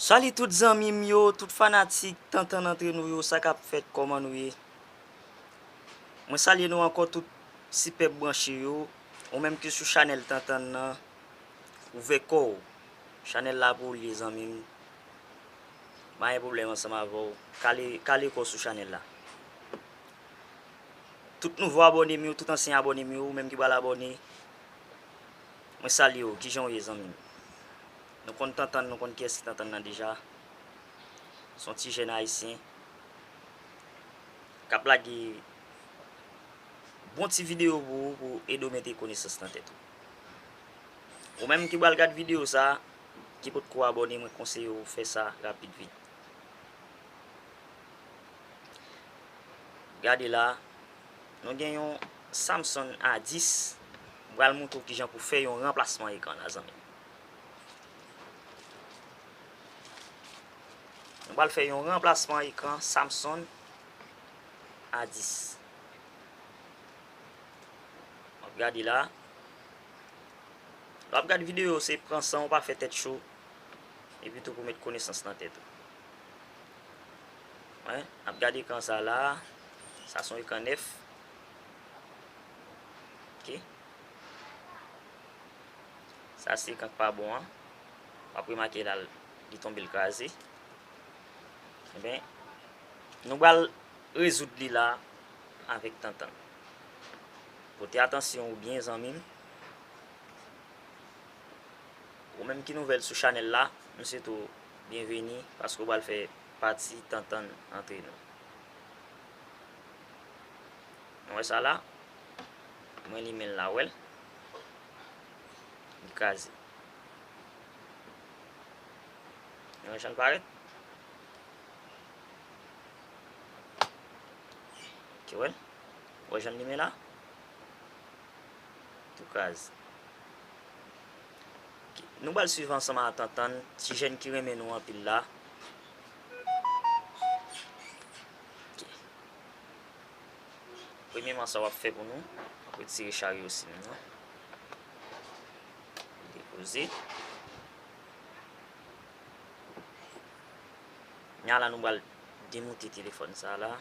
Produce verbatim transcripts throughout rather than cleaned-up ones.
Salut tout zanmi m yo, tout fanatik Tantann Antre Nou yo, sa k ap fèt, kòman nou ye? Mwen salye nou ankò tout sipèb branche yo, ou menm ki sou chanèl Tantann nan, ouvè kò w. Chanèl la pou ou l ye zanmi m. M pa gen pwoblèm ansanm avè w. Kale, kale kò w sou chanèl la. Tout nouvo abòne m yo, tout ansyen abòne m yo, ou menm ki pral abòne, mwen salye w. Kijan w ye zanmi m? Nou konn Tantann, nou konn kiyès ki Tantann nan deja. Se yon ti jèn ayisyen k ap lage bon ti videyo pou ou, pou ede w mete konesans nan tèt ou. Ou menm ki pral gad videyo sa, ki potko abòne, mwen konseye w fè sa rapid vit. Gade la, nou gen yon Samsung A dis. M pral montre w kijan pou fè yon ranplasman ekran la, zanmi m. Nou pral fè yon ranplasman ekran Samsung A dis. W ap gade la. Lè w ap gad videyo, se pran san w, pa fè tèt cho. Epi tou pou met konesans nan tèt ou. Wi, n ap gade ekran sa la. Sa se yon ekran nèf. Ok. Sa se ekran k pa bon an. W ap remake la, li tonbe, l kraze. Ebyen, nou pral rezoud li la avèk Tantann. Pote atansyon w byen, zanmi m. Ou menm ki nouvèl sou chanèl la, m swete w byenveni paske w pral fè pati Tantann Antre Nou. Nou wè sa la? Mwen limen l la, w wè l? Li kraze. Nou wè jan l parèt? Ok, w wè l? W wè jan l limen la? Tou kraze. Ok. Nou pral swiv ansanm a Tantann, ti jèn ki renmen nou anpil la. Ok. Premyèman, sa w ap fè pou nou, w ap retire charyo sim nan. Depoze. Kounya la, nou pral demonte telefòn sa la.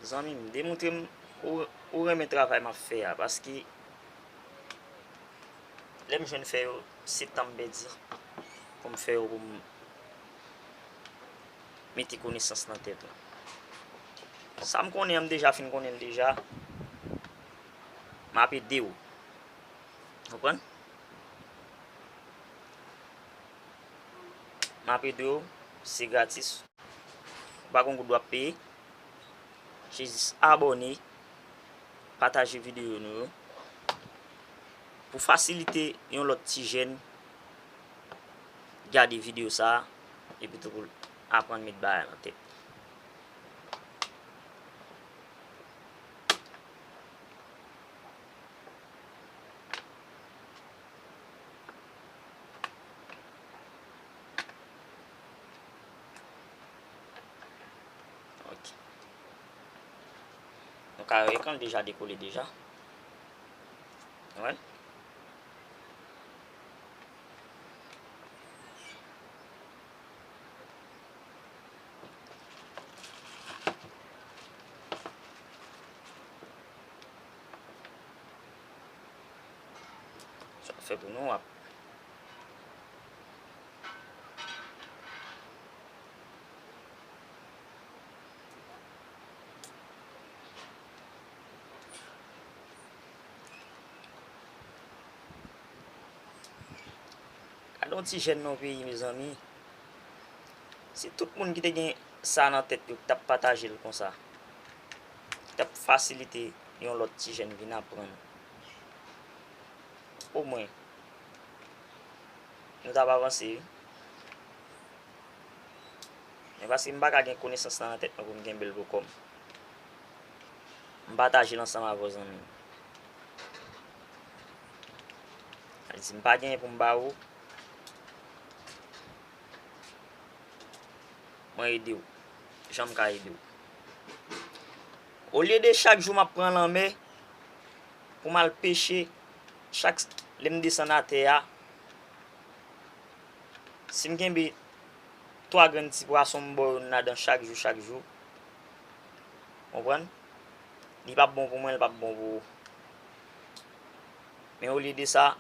Zanmi m, demontre m ou, ou renmen travay m ap fè a, paske lè m jwenn fè yo, se tan m pèdi pou m fè yo, pou m mete konesans nan tèt ou. Sa m konnen an, m deja fin konnen l deja. M ap ede w. Konprann? M ap ede w, se gratis. Ou pa gen goud w ap peye. Se jis abòne, pataje videyo nou yo. Pou fasilite yon lòt ti jèn gade videyo sa a, epi tou pou l aprann met bagay nan tèt. Ok. Nou ka wè ekran l deja dekole deja. Wè. Sa fè pou nou ap. Gade yon ti jèn nan yon peyi, mezanmi. Si tout moun ki te gen sa nan tèt yo, ki t ap pataje l konsa, ki t ap fasilite yon lòt ti jèn vin aprann, omwen, nou t ap avanse, wi. Men paske m pa ka gen konesans lan nan tèt mwen pou m kenbe l pou kò m. M pataje l ansanm avè w, zanmi m. Sa vle di, m pa genyen pou m ba ou. Mwen ede w. Jan m ka ede w. Olye de chak jou m ap pran lanmè pou m al peche, chak lè m desann atè a, si m kenbe twa grenn ti pwason m ba w youn ladan chak jou, chak jou, konprann? Li p ap bon pou mwen, li p ap bon pou ou. Men olye de sa,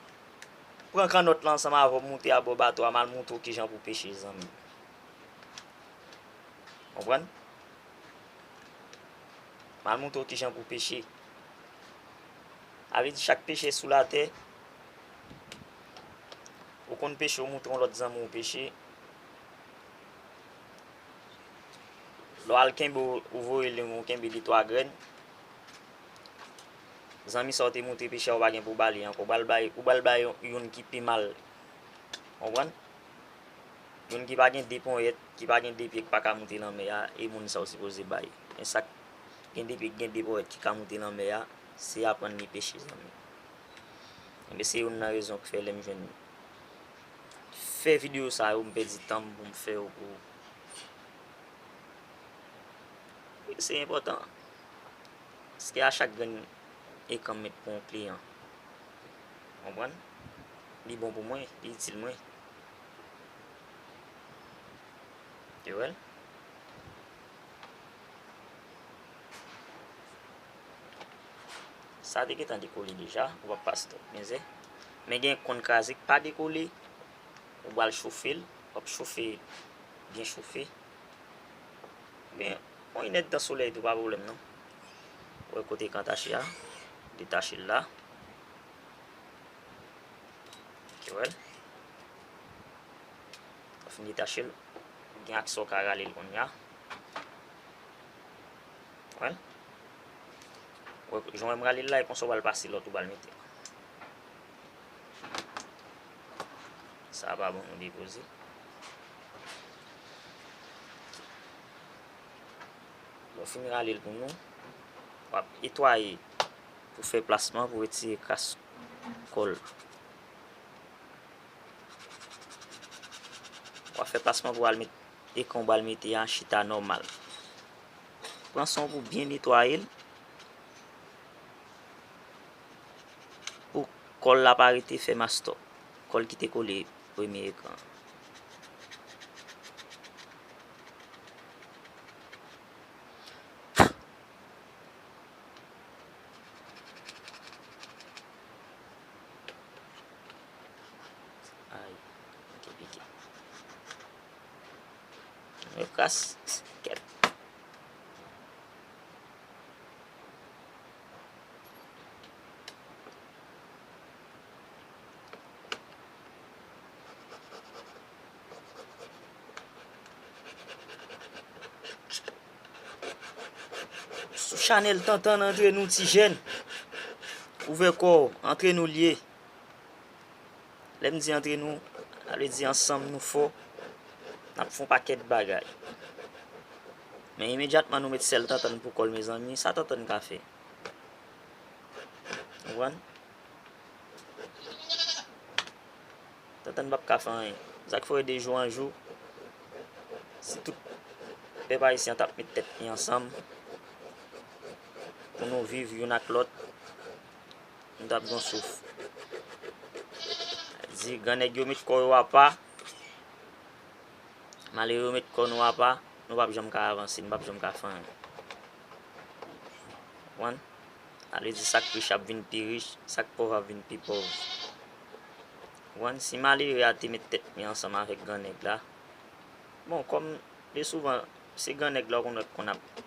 pran kannòt la ansanm avè w, moute abò bato a, m al montre w kijan pou peche, zanmi. Konprann? M al montre w kijan pou peche. Sa vle di chak peche sou latè, ou konn peche, ou montre yon lòt zanmi w peche. Lè w al kenbe, ou voye li, ou kenbe de twa grenn. Zanmi sa w te montre peche a, ou pa gen pou w ba li ankò. Ou pral bay, ou pral bay yon, youn ki pi mal. Konprann? Youn ki pa gen de ponyèt, ki pa gen de pye, ki pa ka moute lanmè a, e moun sa w sipoze bay. Men sa k gen de pye, ki gen de ponyèt, ki ka moute lanmè a, se aprann li peche, zanmi. Enben, se youn nan rezon k fè lè m jwenn fè videyo sa yo, m pèdi tan m pou m fè yo pou ou. Wi, se enpòtan. Paske a chak grenn ekran m met pou yon kliyan. Konprann? Li bon pou mwen, li itil mwen. Ou wè l? Sa te gentan dekole deja, ou p ap pase twòp mizè. Men gen konn kraze k pa dekole, ou pral chofe l, w ap chofe, byen chofe. Men, yon inèdtan solèy tou pa pwoblèm non. Ou wè kote ekran tache a, detache l la. Ou wè l? Ou fin detache l, gen aksè w ka rale l kounye a. Wè l? Wè, jan w wè m rale l la, e konsa w pral pase lòt ou pral mete. Sa a pa bon, nou depoze. Lè w fin rale l pou nou, w ap netwaye pou fè plasman pou retire kras kò l. W ap fè plasman pou al met ekran w pral mete a chita nòmal. Pran swen w pou byen netwaye l. Pou kò l la pa rete fè mastòp. Kò l ki te kole premye ekran an. Ay, pike, pike. Yo kras. Kèt. Sou chanèl Tantann Antre Nou Ti Jèn. Ouvè kò w, antre nou l ye. Lè m di antre nou, sa vle di ansanm nou fò, n ap fè yon pakèt bagay. Men imedyatman nou met sèl Tantann pou kò l, mezanmi, sa Tantann ka fè? Ou konprann? Tantann p ap ka fè anyen. Sa k fè w wè de jou an jou, si tout pèp ayisyen an t ap met tèt li ansanm pou nou viv youn ak lòt, nou t ap gen yon souf. Di, grannèg yo met kò yo apa, malere yo met kò nou apa, nou p ap janm ka avanse, nou p ap janm ka fè anyen. Konprann? Sa vle di sa k rich ap vin pi rich, sa k pòv ap vin pi pòv. Konprann? Si malere a te met tèt li ansanm avèk grannèg la, bon, kòm byen souvan, se grannèg la w konn wè k konn ap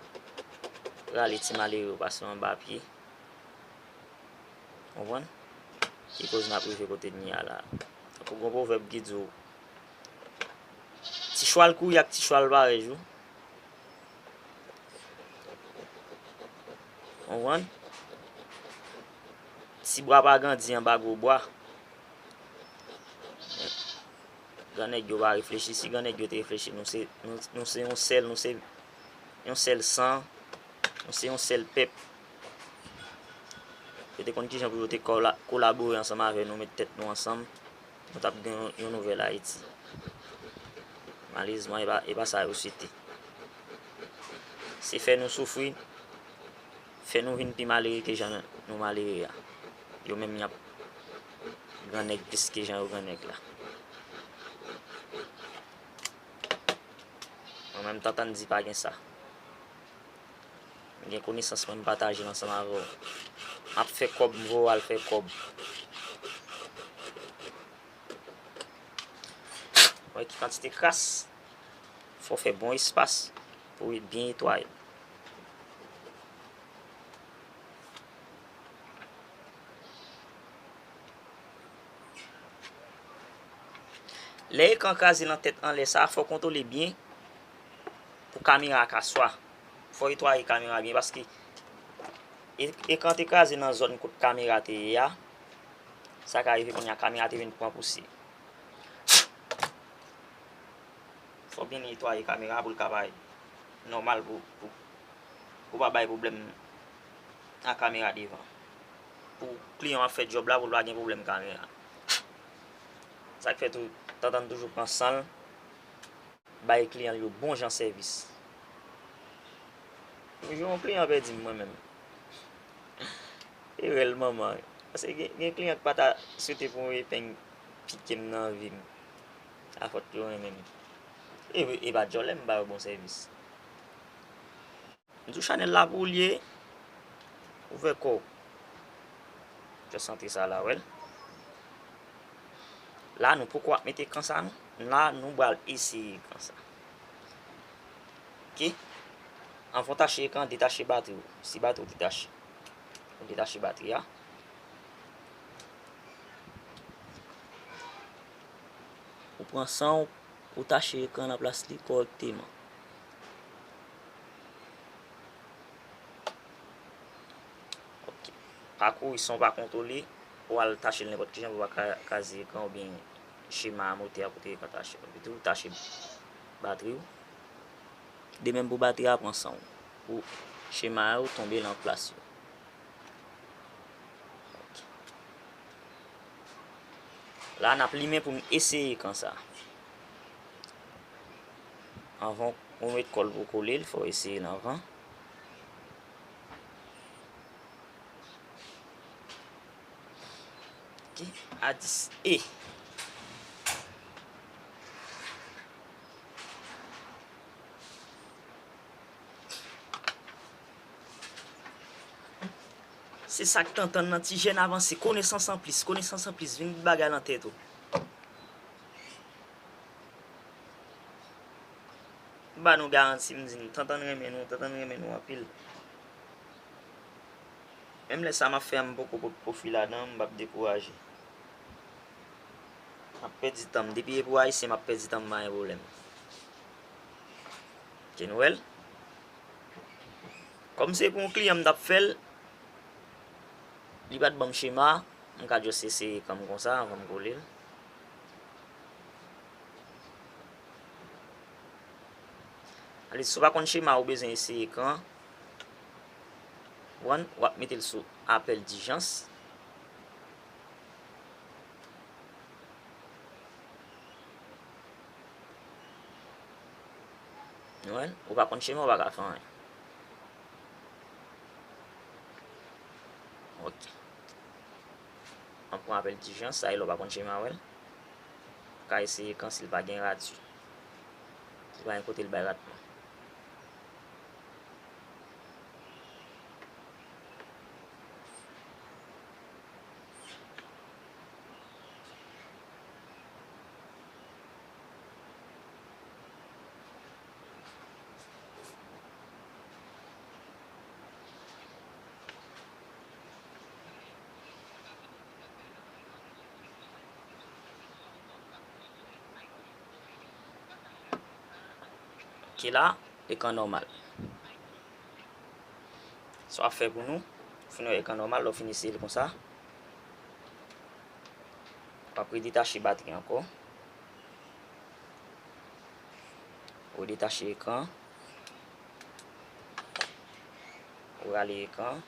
rale ti malere yo pase anba pye. Konprann? Ki koz n ap rive kote n ye a la. Tankou gon pwovèb ki di w, ti chwal kouri ak ti chwal parèy jou. Konprann? Ti bwa pa grandi anba gwo bwa. Grannèg yo pa reflechi. Si grannèg yo te reflechi, nou se, nou, nou se yon sèl, nou se yon sèl san, nou se yon sèl pèp. Yo te konn kijan pou yo te kola-, kolabore ansanm avè nou, met tèt nou ansanm, nou t ap gen yon, yon nouvèl Ayiti. Malerezman, e pa, e pa sa yo swete. Se fè nou soufri, fè nou vin pi malere ke jan nou malere a. Yo menm y ap grannèg plis ke jan yo grannèg la. Mwen menm, tantann di pa gen sa. M gen konesans mwen, m pataje l ansanm avè w. M ap fè kòb, m voye w al fè kòb. Wè ki kantite kras. Fò w fè bon espas pou w byen netwaye. Lè ekran kraze nan tèt anlè sa, fò w kontwole byen pou kamera a ka swa. Fò w netwaye kamera byen paske e-, ekran te kraze nan zòn kot kamera te ye a. Sa ka rive kounye a kamera te vin pran pousyè. Fò w byen netwaye kamera pou l ka bay nòmal pou, pou, pou pa bay pwoblèm ak kamera devan. Pou kliyan w ap fè djòb la, pou l pa gen pwoblèm kamera. Sa k fè tou, tantann toujou pran san l, bay kliyan l yo bon jan sèvis. Yon jou yon kliyan pèdi m mwen menm. E rèl manman. Paske gen, gen kliyan k pa ta swete pou yon epeng pike m nan vi m. Afòt yo renmen m. E, e pa djòlè m ba yo bon sèvis. M di w chanèl la pou w l ye. Ouvè kò w. Just antre sa la, wè l. La, nou poko ap mete ekran sa, non. La, nou pral eseye ekran sa. Ok. Anvan w tache ekran, detache batri w. Si batri w detache. Ou detache batri a. Ou pran san w, ou tache ekran nan plas li kòrèkteman. Ok. Pa kouri san w pa kontwole, ou al tache l nenpòt ki jan pou w pa ka-, kraze ekran oubyen chema a montè a kote ekran tache. Epi tou tache batri w. De menm pou batri a, pran san w. Pou chema yo tonbe nan plas yo. Ok. La, n ap limen pou n eseye ekran sa. Anvan ou met kò l pou kole l, fò w eseye l anvan. Ok, a dis e. Se sa k tantann nan, ti jèn avanse, konesans an plis, konesans an plis, vin bout bagay nan tèt ou. M ba nou garanti, m di nou, tantann renmen nou, tantann renmen nou anpil. Menm lè sa m ap fè a, m poko pot pwofi ladan, m p ap dekouraje. M ap pèdi tan m. Depi e pou Ayisyen, m ap pèdi tan m, pa gen pwoblèm. Ok, nou wè l? Kòm se pou yon kliyan m t ap fè l, li pa t ban m chema, m ka just eseye ekran m konsa anvan m kole l. Ale, si w pa konn chema, ou bezwen eseye ekran. One, w ap mete l sou apèl dijans. Nou wè l? Ou pa konn chema, ou pa ka fè anyen. Ok. An pran apèl dijans, sa e lè w pa konn chema, wè l. Ou ka eseye ekran si l pa gen radyo. Si l pa gen kote l bay ratman. Ok la, ekran nòmal. Sa w ap fè pou nou, fin wè ekran nòmal, lè w fin eseye l konsa, w ap redetache batri ankò. Ou detache ekran. Ou rale ekran.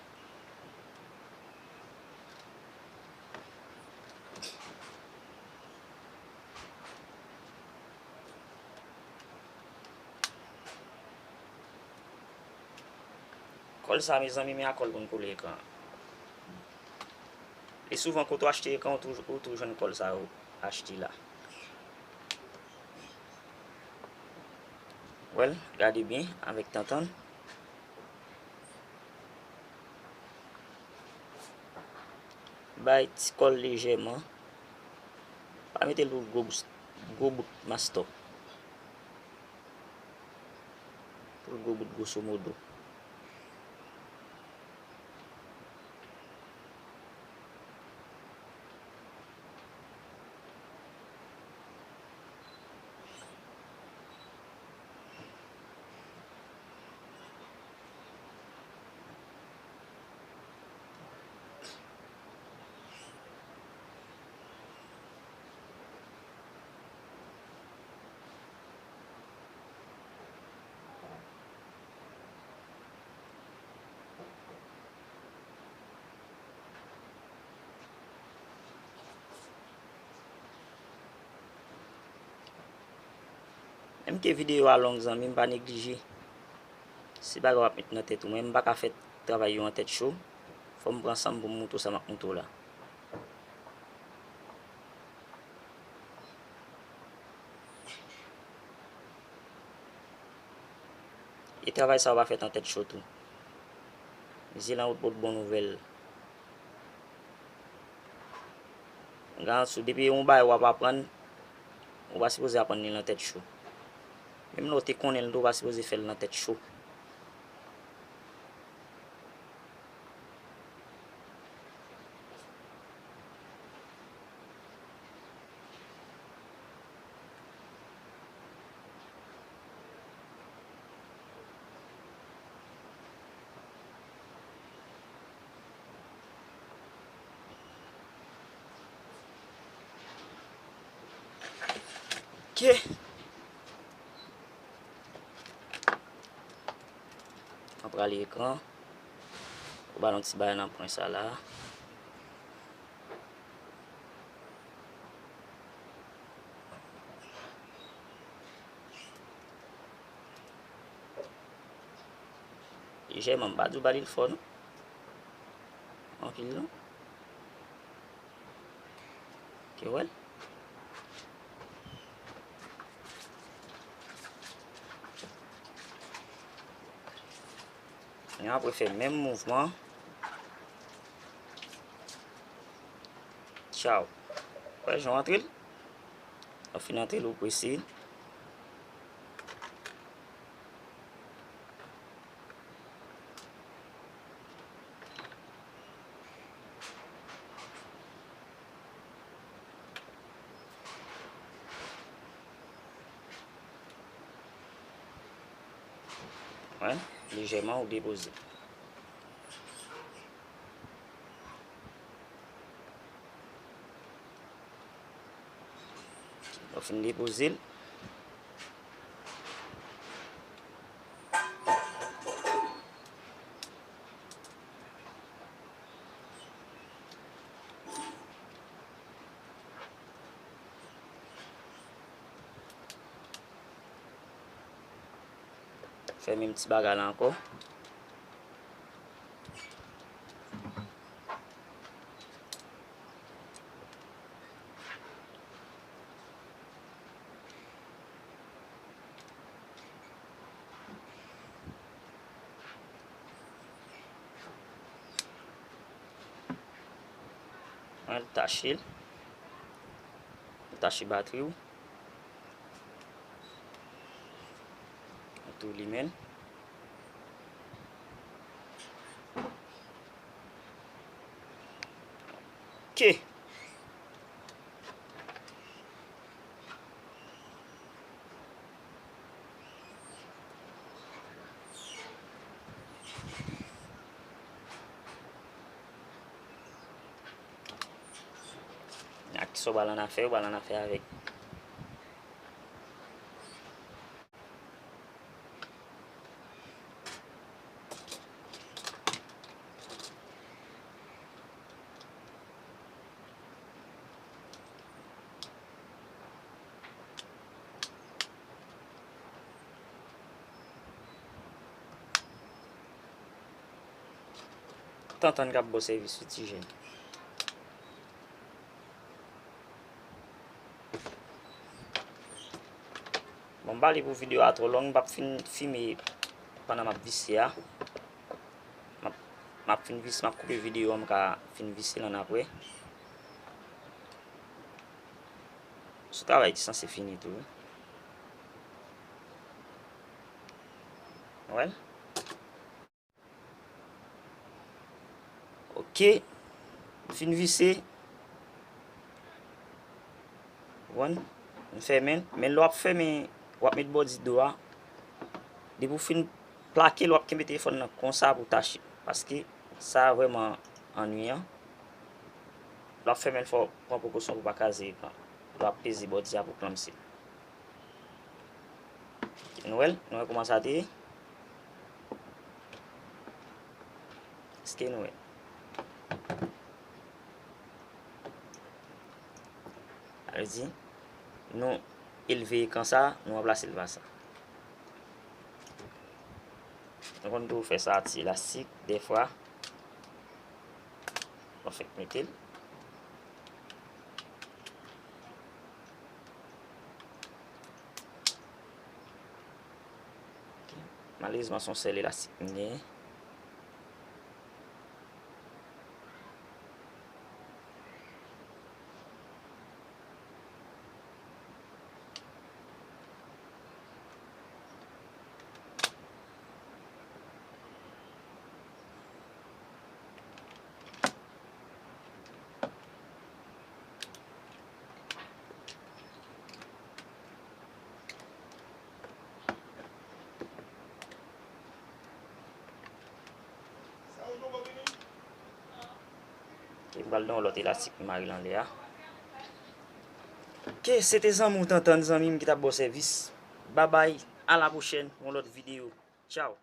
Kòl sa, mezanmi, men a kòl pou n kole ekran an. E souvan, kote w achte ekran, ou toujou, ou toujou jwenn kòl sa yo achte la. Wè l, gade byen avèk tantann. Bay ti kòl lejèman. Pa mete l pou gwo bout, gwo bout mastò. Pou gwo bout gwosomodo. Menm ke videyo a long, zanmi m, pa neglije. Se bagay w ap met nan tèt ou. Mwen, m pa ka fè travay yo an tèt cho. Fò m pran san m pou m montre w sa m ap montre w la. E travay sa yo pa fèt an tèt cho tou. Zye lan wout pot bon nouvèl. Garanti w, depi yon bagay w ap aprann, ou pa sipoze aprann li lan tèt cho. Menm lè w te konnen l tou, ou pa sipoze fè l lan tèt cho. Ok. Mwen prale ekran. Ou ba l yon ti bagay nan pwen sa la. Lejèman, m pa di w ba li l fò non. Anpil non. Ok, wè l. Yon apre fè menm mouvman. Tchaw. Wè jan w antre l. Lè w fin antre l, ou prese. Wè, lejèman ou depoze. Lè w fin depoze l. Fè menm ti bagay la ankò. Al tache l. Tache batri w. Tou limen l. Ok. Ak sa w pral annafè, ou pral annafè avèk. Tantann k ap ba w sèvis wi ti jèn. Bon, m pa li pou videyo a twò long, m p ap fin fime pandan m ap vise a. M ap, m ap fin vise, m ap koupe videyo an, m ka fin vise l annapre. Sou travay ki sanse fini tou wi. Wè. Ok. M fin vise. Konprann? M fèmen l. Men lè w ap fèmen, w ap met bòdi do a. Depi w fin plake l, w ap kenbe telefòn nan konsa pou tache. Paske sa vrèman annuyan. Lè w ap fèmen l, fò w pran prekosyon pou w pa kraze ekran. Lè w ap peze bòdi a pou klanmse l. Nou wè l? Nou wè kòman sa te ye? Èske nou wè? Sa vle di, nou elve ekran sa, nou ranplase l pa sa. Nou konn tou fè sa ti elastik, dèfwa. Nou fèk mete l. Malerezman, se yon sèl elastik m genyen. Ok, m pral nan yon lòt elastik m mare l anlè a. Ok, se te zanmi w Tantann, zanmi m ki t ap ba w sèvis. Babay, a la pwochèn pou yon lòt videyo. Tchaw.